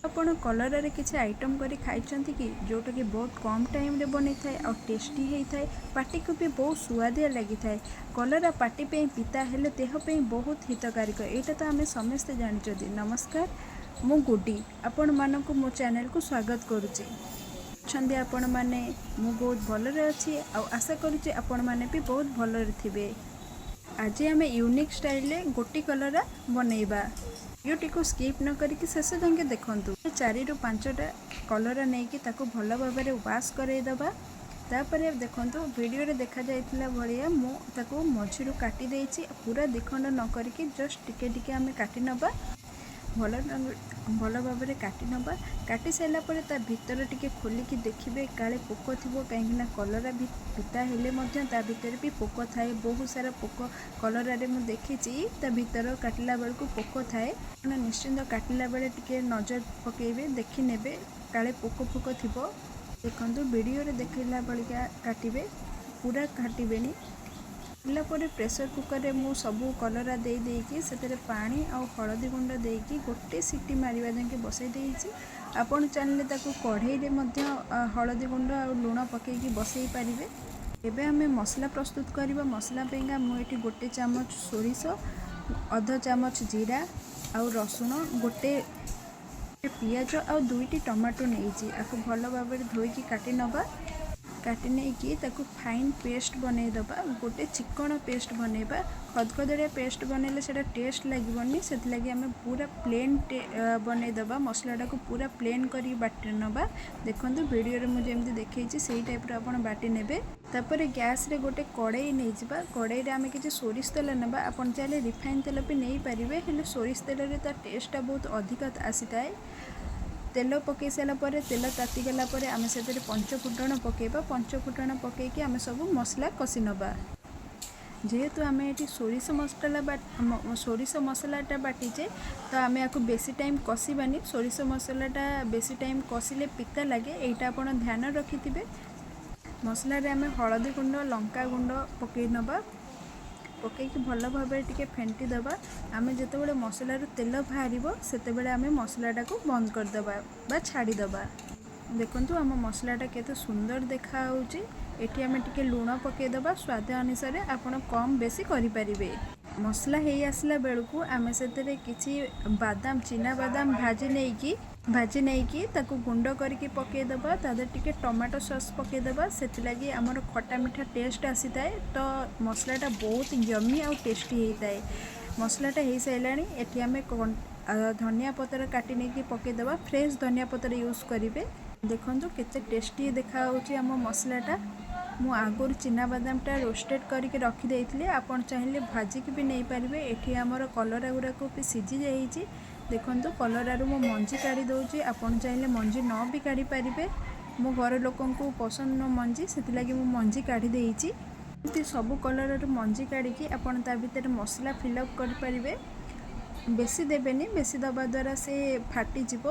ଆପଣ କଲରାରେ କିଛି ଆଇଟମ୍ କରି ଖାଇଛନ୍ତି କି, ଯେଉଁଟାକି ବହୁତ କମ୍ ଟାଇମ୍ରେ ବନେଇଥାଏ ଆଉ ଟେଷ୍ଟି ହେଇଥାଏ, ପାଟିକୁ ବି ବହୁତ ସୁଆଦିଆ ଲାଗିଥାଏ? କଲରା ପାଟି ପାଇଁ ପିତା ହେଲେ ଦେହ ପାଇଁ ବହୁତ ହିତକାରକ, ଏଇଟା ତ ଆମେ ସମସ୍ତେ ଜାଣିଛନ୍ତି। ନମସ୍କାର, ମୁଁ ଗୁଡି, ଆପଣମାନଙ୍କୁ ମୋ ଚ୍ୟାନେଲକୁ ସ୍ୱାଗତ କରୁଛି। ଅଛନ୍ତି ଆପଣମାନେ? ମୁଁ ବହୁତ ଭଲରେ ଅଛି ଆଉ ଆଶା କରୁଛି ଆପଣମାନେ ବି ବହୁତ ଭଲରେ ଥିବେ। ଆଜି ଆମେ ୟୁନିକ୍ ଷ୍ଟାଇଲରେ ଗୋଟି କଲରା ବନେଇବା। ଭିଡ଼ିଓଟିକୁ ସ୍କିପ୍ ନ କରିକି ଶେଷ ଯାଏଁ ଦେଖନ୍ତୁ। 4ରୁ 5ଟା କଲରା ନେଇକି ତାକୁ ଭଲ ଭାବରେ ୱାଶ୍ କରାଇଦେବା। ତାପରେ ଦେଖନ୍ତୁ, ଭିଡ଼ିଓରେ ଦେଖାଯାଇଥିଲା ଭଳିଆ ମୁଁ ତାକୁ ମଝିରୁ କାଟି ଦେଇଛି। ପୁରା ଦ୍ୱିଖଣ୍ଡ ନ କରିକି ଜଷ୍ଟ ଟିକେ ଟିକେ ଆମେ କାଟି ନେବା, ଭଲ ଭଲ ଭାବରେ କାଟି ନେବା। କାଟି ସାରିଲା ପରେ ତା ଭିତରେ ଟିକେ ଖୋଲିକି ଦେଖିବେ, କାଳେ ପୋକ ଥିବ। କାହିଁକିନା କଲରା ବି ପିତା ହେଲେ ମଧ୍ୟ ତା ଭିତରେ ବି ପୋକ ଥାଏ, ବହୁତ ସାରା ପୋକ କଲରାରେ ମୁଁ ଦେଖିଛି। ତା ଭିତର କାଟିଲା ବେଳକୁ ପୋକ ଥାଏ। ଆପଣ ନିଶ୍ଚିନ୍ତ କାଟିଲା ବେଳେ ଟିକେ ନଜର ପକାଇବେ, ଦେଖିନେବେ କାଳେ ପୋକ ଫୋକ ଥିବ। ଦେଖନ୍ତୁ, ଭିଡ଼ିଓରେ ଦେଖିଲା ଭଳିକା କାଟିବେ, ପୁରା କାଟିବେନି। କାଟିଲା ପରେ ପ୍ରେସର କୁକରରେ ମୁଁ ସବୁ କଲରା ଦେଇ ଦେଇକି ସେଥିରେ ପାଣି ଆଉ ହଳଦୀ ଗୁଣ୍ଡ ଦେଇକି ଗୋଟେ ସିଟି ମାରିବା ଯାଏଁ ବସାଇ ଦେଇଛି। ଆପଣ ଚାହିଁଲେ ତାକୁ କଢ଼େଇରେ ମଧ୍ୟ ହଳଦୀ ଗୁଣ୍ଡ ଆଉ ଲୁଣ ପକାଇକି ବସାଇ ପାରିବେ। ଏବେ ଆମେ ମସଲା ପ୍ରସ୍ତୁତ କରିବା। ମସଲା ପାଇଁକା ମୁଁ ଏଠି ଗୋଟେ ଚାମଚ ସୋରିଷ, ଅଧ ଚାମଚ ଜିରା ଆଉ ରସୁଣ, ଗୋଟେ ପିଆଜ ଆଉ ଦୁଇଟି ଟମାଟୋ ନେଇଛି। ଆକୁ ଭଲ ଭାବରେ ଧୋଇକି କାଟି ନେବା। କାଟି ନେଇକି ତାକୁ ଫାଇନ୍ ପେଷ୍ଟ ବନେଇଦେବା, ଗୋଟେ ଚିକଣ ପେଷ୍ଟ ବନେଇବା। ଖଦଖଦଡ଼ିଆ ପେଷ୍ଟ ବନେଇଲେ ସେଇଟା ଟେଷ୍ଟ ଲାଗିବନି। ସେଥିଲାଗି ଆମେ ପୁରା ପ୍ଲେନ୍ ବନେଇଦେବା, ମସଲାଟାକୁ ପୁରା ପ୍ଲେନ୍ କରିକି ବାଟି ନେବା। ଦେଖନ୍ତୁ, ଭିଡ଼ିଓରେ ମୁଁ ଯେମିତି ଦେଖେଇଛି, ସେଇ ଟାଇପ୍ର ଆପଣ ବାଟି ନେବେ। ତାପରେ ଗ୍ୟାସ୍ରେ ଗୋଟେ କଡ଼େଇ ନେଇଯିବା। କଡ଼େଇରେ ଆମେ କିଛି ସୋରିଷ ତେଲ ନେବା। ଆପଣ ଚାହିଁଲେ ରିଫାଇନ୍ ତେଲ ବି ନେଇପାରିବେ, ହେଲେ ସୋରିଷ ତେଲରେ ତା ଟେଷ୍ଟଟା ବହୁତ ଅଧିକ ଆସିଥାଏ। ତେଲ ପକାଇ ସାରିଲା ପରେ, ତେଲ ତାତିଗଲା ପରେ ଆମେ ସେଥିରେ ପଞ୍ଚ ଫୁଟଣ ପକାଇବା। ପଞ୍ଚ ଫୁଟଣ ପକାଇକି ଆମେ ସବୁ ମସଲା କଷି ନେବା। ଯେହେତୁ ଆମେ ଏଠି ସୋରିଷ ମସଲାଟା ବାଟିଛେ, ତ ଆମେ ଆକୁ ବେଶୀ ଟାଇମ୍ କଷିବାନି। ସୋରିଷ ମସଲାଟା ବେଶୀ ଟାଇମ୍ କଷିଲେ ପିତା ଲାଗେ, ଏଇଟା ଆପଣ ଧ୍ୟାନ ରଖିଥିବେ। ମସଲାରେ ଆମେ ହଳଦୀ ଗୁଣ୍ଡ, ଲଙ୍କା ଗୁଣ୍ଡ ପକାଇ ନେବା। ପକାଇକି ଭଲ ଭାବରେ ଟିକେ ଫେଣ୍ଟି ଦେବା। ଆମେ ଯେତେବେଳେ ମସଲାରୁ ତେଲ ବାହାରିବ, ସେତେବେଳେ ଆମେ ମସଲାଟାକୁ ବନ୍ଦ କରିଦେବା ବା ଛାଡ଼ିଦେବା। ଦେଖନ୍ତୁ, ଆମ ମସଲାଟା କେତେ ସୁନ୍ଦର ଦେଖାହେଉଛି। ଏଠି ଆମେ ଟିକେ ଲୁଣ ପକାଇଦେବା। ସ୍ୱାଦ ଅନୁସାରେ ଆପଣ କମ୍ ବେଶୀ କରିପାରିବେ। ମସଲା ହେଇ ଆସିଲା ବେଳକୁ ଆମେ ସେଥିରେ କିଛି ବାଦାମ, ଚିନା ବାଦାମ ଭାଜି ନେଇକି ତାକୁ ଗୁଣ୍ଡ କରିକି ପକାଇଦେବା। ତା ଦେହରେ ଟିକେ ଟମାଟୋ ସସ୍ ପକାଇଦେବା। ସେଥିଲାଗି ଆମର ଖଟା ମିଠା ଟେଷ୍ଟ ଆସିଥାଏ, ତ ମସଲାଟା ବହୁତ ୟମି ଆଉ ଟେଷ୍ଟି ହେଇଥାଏ। ମସଲାଟା ହେଇସାରିଲାଣି। ଏଠି ଆମେ ଧନିଆ ପତ୍ର କାଟି ନେଇକି ପକାଇଦେବା। ଫ୍ରେଶ୍ ଧନିଆ ପତ୍ର ୟୁଜ୍ କରିବେ। ଦେଖନ୍ତୁ, କେତେ ଟେଷ୍ଟି ଦେଖାହେଉଛି ଆମ ମସଲାଟା। ମୁଁ ଆଗରୁ ଚିନାବାଦାମଟା ରୋଷ୍ଟେଡ଼ କରିକି ରଖିଦେଇଥିଲି। ଆପଣ ଚାହିଁଲେ ଭାଜିକି ବି ନେଇପାରିବେ। ଏଠି ଆମର କଲରା ଗୁଡ଼ାକ ବି ସିଝି ଯାଇଛି। ଦେଖନ୍ତୁ, କଲରାରୁ ମୁଁ ମଞ୍ଜି କାଢ଼ି ଦେଉଛି। ଆପଣ ଚାହିଁଲେ ମଞ୍ଜି ନ ବି କାଢ଼ିପାରିବେ। ମୋ ଘର ଲୋକଙ୍କୁ ପସନ୍ଦ ନୁହଁ ମଞ୍ଜି, ସେଥିଲାଗି ମୁଁ ମଞ୍ଜି କାଢ଼ି ଦେଇଛି। ଏମିତି ସବୁ କଲରାରୁ ମଞ୍ଜି କାଢ଼ିକି ଆପଣ ତା ଭିତରେ ମସଲା ଫିଲ୍ଅପ୍ କରିପାରିବେ। ବେଶୀ ଦେବେନି, ବେଶୀ ଦେବା ଦ୍ୱାରା ସେ ଫାଟିଯିବ,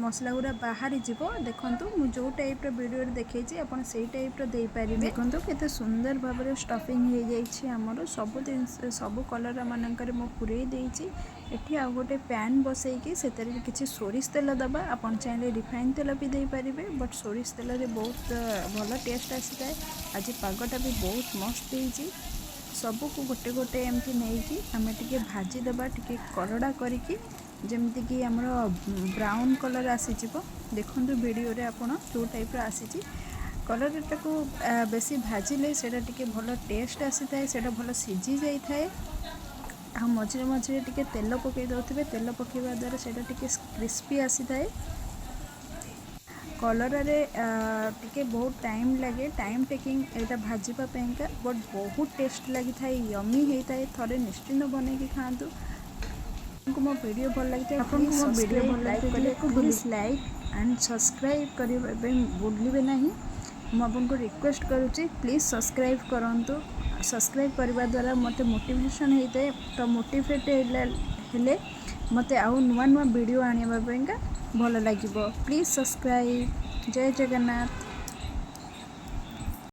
ମସଲା ଗୁଡ଼ା ବାହାରିଯିବ। ଦେଖନ୍ତୁ, ମୁଁ ଯେଉଁ ଟାଇପ୍ର ଭିଡ଼ିଓରେ ଦେଖେଇଛି, ଆପଣ ସେଇ ଟାଇପ୍ର ଦେଇପାରିବେ। ଦେଖନ୍ତୁ, କେତେ ସୁନ୍ଦର ଭାବରେ ଷ୍ଟଫିଂ ହେଇଯାଇଛି ଆମର। ସବୁ ଜିନିଷ ସବୁ କଲରା ମାନଙ୍କରେ ମୁଁ ପୂରେଇ ଦେଇଛି। ଏଠି ଆଉ ଗୋଟେ ପ୍ୟାନ୍ ବସେଇକି ସେଥିରେ କିଛି ସୋରିଷ ତେଲ ଦେବା। ଆପଣ ଚାହିଁଲେ ରିଫାଇନ୍ ତେଲ ବି ଦେଇପାରିବେ, ବଟ୍ ସୋରିଷ ତେଲରେ ବହୁତ ଭଲ ଟେଷ୍ଟ ଆସିଥାଏ। ଆଜି ପାଗଟା ବି ବହୁତ ମସ୍ତ ହେଇଛି। ସବୁକୁ ଗୋଟେ ଗୋଟେ ଏମିତି ନେଇକି ଆମେ ଟିକେ ଭାଜିଦେବା, ଟିକେ କରଡ଼ା କରିକି, ଯେମିତିକି ଆମର ବ୍ରାଉନ୍ କଲର୍ ଆସିଯିବ। ଦେଖନ୍ତୁ, ଭିଡ଼ିଓରେ ଆପଣ ଯେଉଁ ଟାଇପ୍ର ଆସିଛି। କଲରଟାକୁ ବେଶୀ ଭାଜିଲେ ସେଇଟା ଟିକେ ଭଲ ଟେଷ୍ଟ ଆସିଥାଏ, ସେଇଟା ଭଲ ସିଝି ଯାଇଥାଏ। ଆଉ ମଝିରେ ମଝିରେ ଟିକେ ତେଲ ପକାଇ ଦେଉଥିବେ। ତେଲ ପକାଇବା ଦ୍ୱାରା ସେଇଟା ଟିକେ କ୍ରିସ୍ପି ଆସିଥାଏ। କଲରାରେ ଟିକେ ବହୁତ ଟାଇମ୍ ଲାଗେ, ଟାଇମ୍ ଟେକିଂ ଏଇଟା ଭାଜିବା ପାଇଁକା, ବଟ୍ ବହୁତ ଟେଷ୍ଟ ଲାଗିଥାଏ, ୟମି ହେଇଥାଏ। ଥରେ ନିଶ୍ଚିନ୍ତ ବନେଇକି ଖାଆନ୍ତୁ। ଆପଣଙ୍କୁ ମୋ ଭିଡ଼ିଓ ଭଲ ଲାଗିଥାଏ, ଆପଣଙ୍କୁ ମୋ ଭିଡ଼ିଓ ଭଲ ଲାଇକ୍ ଲାଗିଥିଲେ କରିବାକୁ ପ୍ଲିଜ୍ ଲାଇକ୍ ଆଣ୍ଡ ସବସ୍କ୍ରାଇବ୍ କରିବା ପାଇଁ ଭୁଲିବେ ନାହିଁ। ମୁଁ ଆପଣଙ୍କୁ ରିକ୍ୱେଷ୍ଟ କରୁଛି, ପ୍ଲିଜ୍ ସବସ୍କ୍ରାଇବ୍ କରନ୍ତୁ। ସବସ୍କ୍ରାଇବ୍ କରିବା ଦ୍ୱାରା ମୋତେ ମୋଟିଭେସନ୍ ହେଇଥାଏ, ତ ମୋଟିଭେଟ୍ ହେଲେ ମୋତେ ଆଉ ନୂଆ ନୂଆ ଭିଡ଼ିଓ ଆଣିବା ପାଇଁକା ଭଲ ଲାଗିବ। Please subscribe. Jay Jagannath.